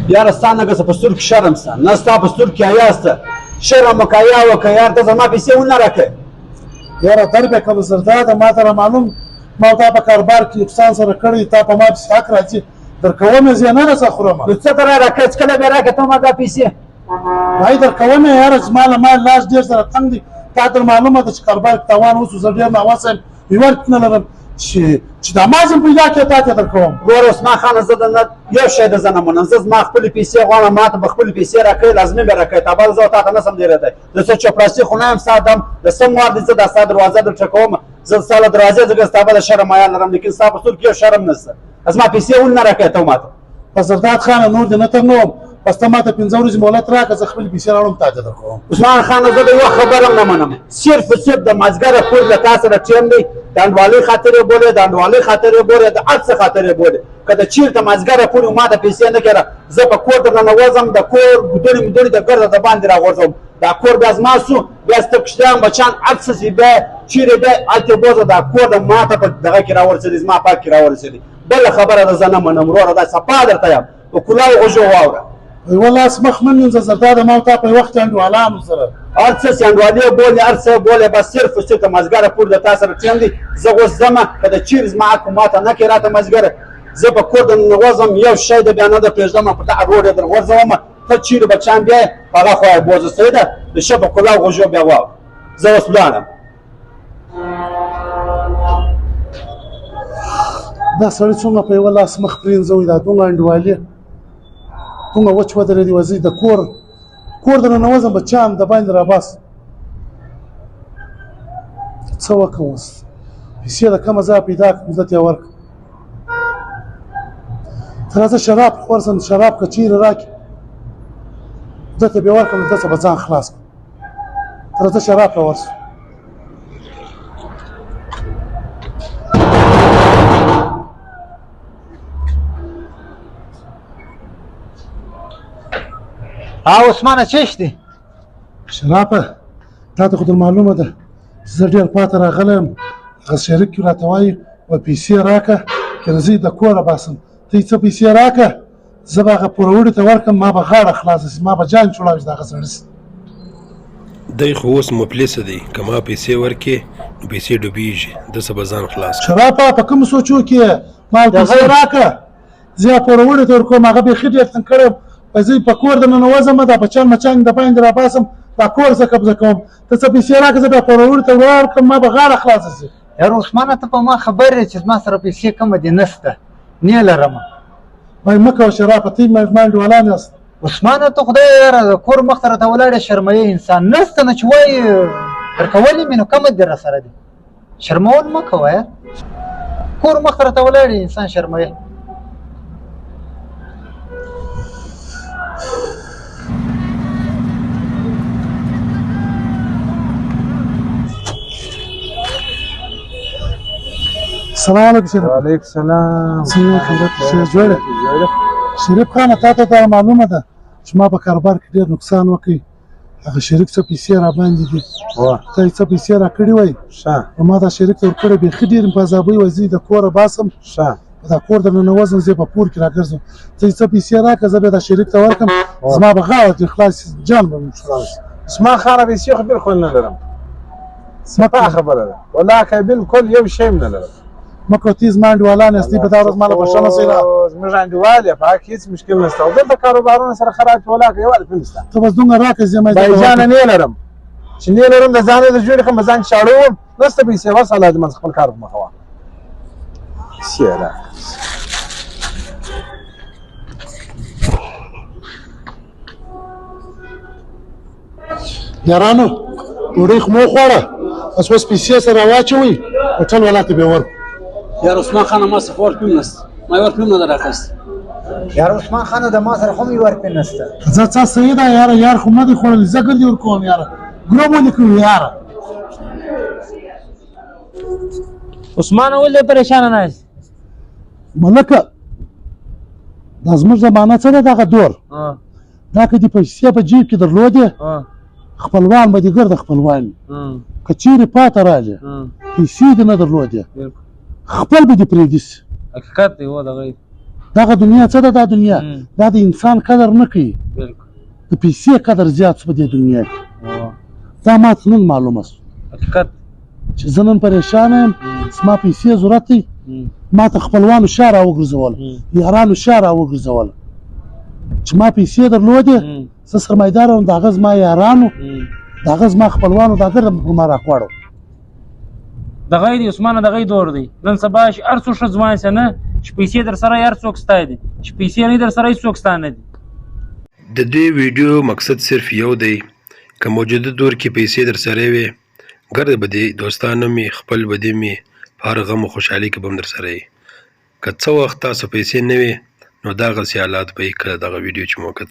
یاره ستا نه که څه په سترګو کې شرم سته، نه ستا په سترګو کې حیا سته. شرم وکړه، حیا وکړه یار، ته زما پیسې ونه راکړې. یاره در به کوم زرداده، ما ته معلوم ما تا په کاروبار کې نقصان سره کړی، تا په ما پسې حق راځي، درکوم یې، زه نه رسه خورم. نو څه ته راکړې؟ چې کله بیا راکړې ته ما دا پیسې؟ وای درکوم یې یاره، زما له مال لاس ډېر سره تنګ دی، تا در معلومه ده چې کاروبار کې تاوان وسو، زه ډېر ناوسه یم، یو ورک نه لرم چې دا مازم پیدا کړې تا ته درکوم. ګوره عثمان خانه، زه د نه یو شی د زه نه منم، زه زما خپلې پیسې غواړم، ما ته به خپلې پیسې راکړې، لازمي به راکړې، تا به زه تا ته نه سم ډېرېدی. د څه چپړاسي خو نه یم، ستا دم د سم وار دی، زه دا ستا دروازه در ټکوم، زه ستا له دروازې ځکه ستا به د شرم حیا لرم، لیکن ستا په سترګو کې یو شرم نشته، زما پیسې ولې نه راکړې ته ماته؟ په زرداد خانه نور دې نه تنګوم، بس ته ماته 5 ورځې مهلت راکړه، زه خپلې پیسې راوړم تا ته درکوم. عثمان خانه زه د یوه خبره هم نه منم، صرف او صرف د مازدیګره پورې له تا سره ټیم دی، د انډوالۍ خاطر یې بولې، د انډوالۍ خاطر یې بولې، د هر څه خاطر یې بولې، که د چېرته مازدیګره پورې ما ته پیسې نه کړه، زه په کور در ننوځم، د کور ګودړې مودړې د ګرده د باندې راغورځوم، دا کور بیا زما سو، بیا ستا کوچنیان بچیان هر څه چې بیا چېرې بیا هلته بوځه، دا کور د ما ته په دغه کې راورسېدی، زما پاک کې راورسېدی. بله خبره ده زه نه منم وروره، دا صفا درته یم، په کلاو غوږو واوره. په یوه لاس مخ مه مینځه زرداده، ما او تا په یو وخت انډوالانو سره. هر څه چې انډوالې بولې، هر څه بولې، بس صرف او صرف د مازدیګره پورې د تا سره ټیم دی. زه اوس ځمه، که د چېرې زما حق ما ته نه کوې راته مازدیګره، زه په کور د ننوځم، یو شی د بیا نه در پرېږدم، په دا روډ یې در غورځوم، ته چېرې بچیان بیا یې په هغه خوا یې بوځه. صحیح ده؟ د ښه په کلاو غوږو بیا واوره. زه اوس ولاړم. دا سړی څومره په یوه لاس مخ پرېنځوي، دا دومره انډیوالي دومره وچ ودرېدی، وځي د کور کور د ننوځم، بچیان د باندې راباس، څه وکړم اوس؟ پیسې د کومه ځایه پیدا کړم، زه ته یې ورکړم؟ ته راځه شراب ورسم، شراب که چېرې راکړې زه ته بیا ورکړم، ده څه به ځان خلاص کړم. ته راځه شراب له ورسم. ها عثمانه څه شي دی؟ شرابه تا ته خو در معلومه ده چې زه ډېر پاته راغلی یم، هغه شریک راته وایي و پیسې راکړه که نه زه یې د کوره باسم، ته یې څه پیسې راکړه زه به هغه پوروړي ته ورکړم، ما به غاړه خلاصه شي، ما به جان چوړاوي چې د هغه سړي شي. دی خو اوس مفلسه دی، که ما پیسې ورکړې نو پیسې ډوبېږي، ده څه به ځان خلاص کړم. شرابه په کومو سوچو کې یې؟ ما پیسې راکړه زه یې پوروړي ته ورکوم، هغه بیخي ډېر تنګ کړی یم، زه یې په کور د ننوځم، دا بچیان مچان د باندې راباسم، دا کور زه قبضه کوم، ته څه پیسې راکړه زه بیا پوروړي ته ورکړم، ما به غاړه خلاصه شي. یاره عثمانه ته په ما خبر یې چې زما سره پیسې کمه دي، نشته، نه لرم. وای مه کوه شرابه، ته زما انډیوالان یاست. عثمانه ته خدای یاره د کور مخ ته راته ولاړ یې، شرموې انسان نشته، نو چې وایي درکولې مې نو کمه دي راسره دي، شرمول مه کوه یار، کور مخ ته راته ولاړ یې انسان شرموې. السلام علیکم شریف. وعلیکم السلام. څنګه خیرت شه جوړ؟ شریف خانه تا ته دا معلومه ده چې ما په کاروبار کې ډېر نقصان وکړ، هغه شریک څه پیسې را باندې دي، ته یې څه پیسې را کړې وای، نو ما دا شریک ته ورکړی، بیخي ډېر مې په عذابۍ وای، زه یې د کوره باسم، په دا کور در ننوځم، زه یې په پور کې راګرځم، ته یې څه پیسې راکړه زه به دا شریک ته ورکړم، زما به غاړه ترې خلاص شي، جان به مې خلاص شي. زما خانه پیسې خو بالکل نه لرم، صفا خبره ده والله، که بالکل یو شی هم نه لرم. مکه تی زما انډیوالان یاست، په دا ورځ ما له بښنه سي را زموږ انډیوال یې په حق هیڅ مشکل نشته، او دلته کاروبارونه سره خراب دي والله، که یو الف نشته. ته بس دومره راکړه زه ما بای جانه نه لرم، چې نه لرم د ځانه د جوړې خو ځان شاړوم، نشته پیسې، بس الله دې من خپل کار په مخه وه. پیسې راکړه. یارانو ډوډۍ خو مو وخوړه، بس اوس پیسې سره واچوئ، هوټل والا ته به یې ورکړو. یار عثمان خانه ما څخه ورکړم نشته، ما یې ورکړم نه ده راخیستی. یار عثمان خانه د ما سره خو مې ورکړې نشته. ځه څه صحیح ده یاره، یار خو نه دی خوړلی، زه ګردې ورکوم یاره، ګرو مو دې کړو یاره. عثمانه ولې پریشانه نه یاست؟ ملکه دا زموږ زمانه څه ده، دغه دور دا که دې پیسې په جیب کې درلودې خپلوان به دې ګرده خپلوان وي. که چیرې پاته راغلې، پیسې دې نه درلودې، خپل به دې پرېږدي سي. حقیقت دی، هو دغه دی. دغه دنیا څه ده؟ دا دنیا دا د انسان قدر نه کوي، د پیسې قدر زیات سو په دې دنیا کې. دا ماته نن معلومه سو. حقیقت. چې زه نن پریشانه یم، زما پیسې ضرورت دی، ما ته خپلوانو شا راوګرځوله، یارانو شا راوګرځوله. چې ما پیسې درلودې، زه سرمایدار وم، د هغه زما یارانو، د هغه زما خپلوانو دا ګرده پر ما راکوړو. دغه دی عثمانه، دغه دور دی. نن سبا چې هر څوک ښه ځوان سه نه، چې پیسې در سره هر څوک ستا دي، چې پیسې نه در سره هیڅوک ستا نه دي. د دې ویډیو مقصد صرف یو دی، که موجوده دور کې پیسې درسره وې، ګرده به دې دوستان هم وي، خپل به دې هم وي، په هر غم او خوشحالي کې به هم درسره وي. که څه وخت تاسو پیسې نه وي، نو دغسې حالات به وي که دغه ویډیو چې مو وکتل.